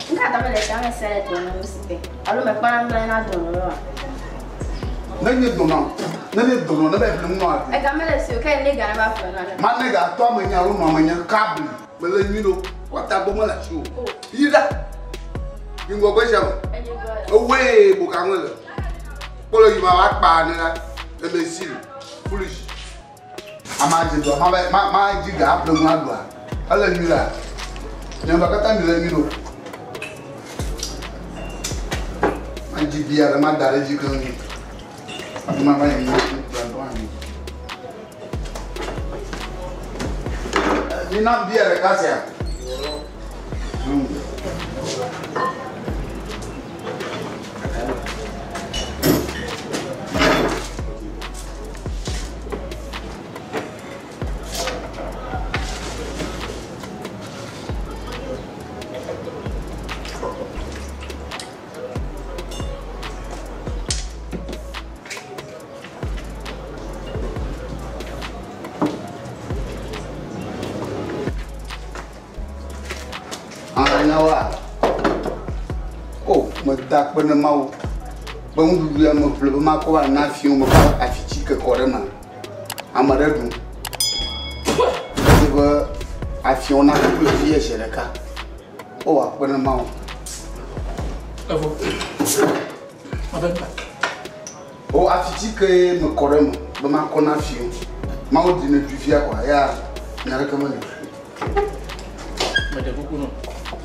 Nuka ta mele tame se le dɔnɔ nu si te? Alo mekpɔna nublanui na dɔnɔ lɔa? Ne nye dɔnɔ, ne nye dɔnɔ ne va yi ƒle nu nɔ aɖu. Ega mele si o, ke ne ga ne va ƒle nua ne. Ma ne ga tɔ ame nye alo nɔ ame nye kabli. Mele nyui ɖo, wata gbɔ mele asi o. Yi ɖa. Yi ŋgɔgbe sia me. Ewoe boka ŋu le. Kpɔ le yi ma va kpa ne la. Eme si foolish. Ama dze dɔ ma ma ma dzi ga aƒle nu aɖua. Ele nyui la. Nye ba katã mi le nyui ɖo. Ma dzi bia ɖe ma da ɖe dzi keŋ. Afi ma va yi nu dɔ anyi. Mi na bia ɖeka sia. Hmm. Anyawa. O, meda akpe ne Mawu be nuɖuɖu ya meƒle be makɔ va na fiwo mekɔ afitike kɔ ɖe eme. Ame ɖe ɖu. Edi be afiwo naku le fi zi ɖeka. O, akpe ne Mawu. Evɔ. Ave ŋka. O, afitike mekɔ ɖe eme be makɔ na fiwo. Mawu di ne ɖui fia kɔa, ya nya ɖeke meli. Meɖe kuku nɔ.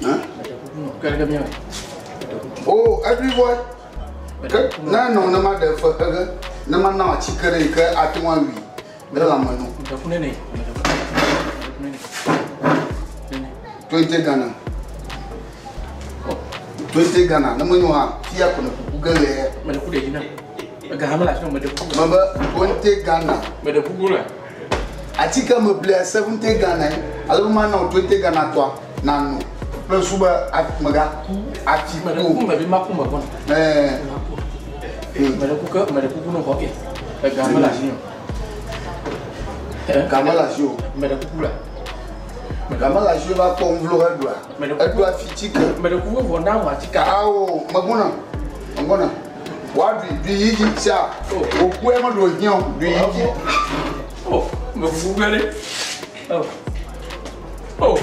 Meɖe kuku nɔ. Ke ɖeke miawɔe. Meɖe kuku. O, eɖui vɔ. Ke ne nɔ ne ma ɖe fe xexe, ne ma na atike ɖe yi ke ate ŋu awui ɖe lãme nɔ. Meɖe ku nene. Meɖe ku. Meɖe ku nene. Nene. 20 Ghana. 20 Ghana. Ne menyo hã, fia ko ne kuku ge le ya. Meɖe ku ɖe dzi na. Ega hã mele asi me, meɖe kuku. Mebe 20 Ghana. Meɖe kuku le. Atike meƒlea 70 Ghana ye. Ale be mana wò 20 Ghana tɔa nano. Kple susu be megaku ati ku. Meɖe kuku mebi maku me gbɔna. Ɛɛ. Maku. Meɖe kuku meɖe kuku no xɔ ke. Ega mele asi o. Ga mele asi o. Meɖe kuku le. Ga mele asi o va kpɔ ŋuvlo heɖua. Eɖua fitike. Meɖe kuku vɔ na wò atike. Awo megbɔna. Megbɔna. Woaɖui ɖui yi dzi sia. Wòkue meɖu hiã o. Ɖui yi dzi. Oh, me kuku ge ɖe. Oh. Oh.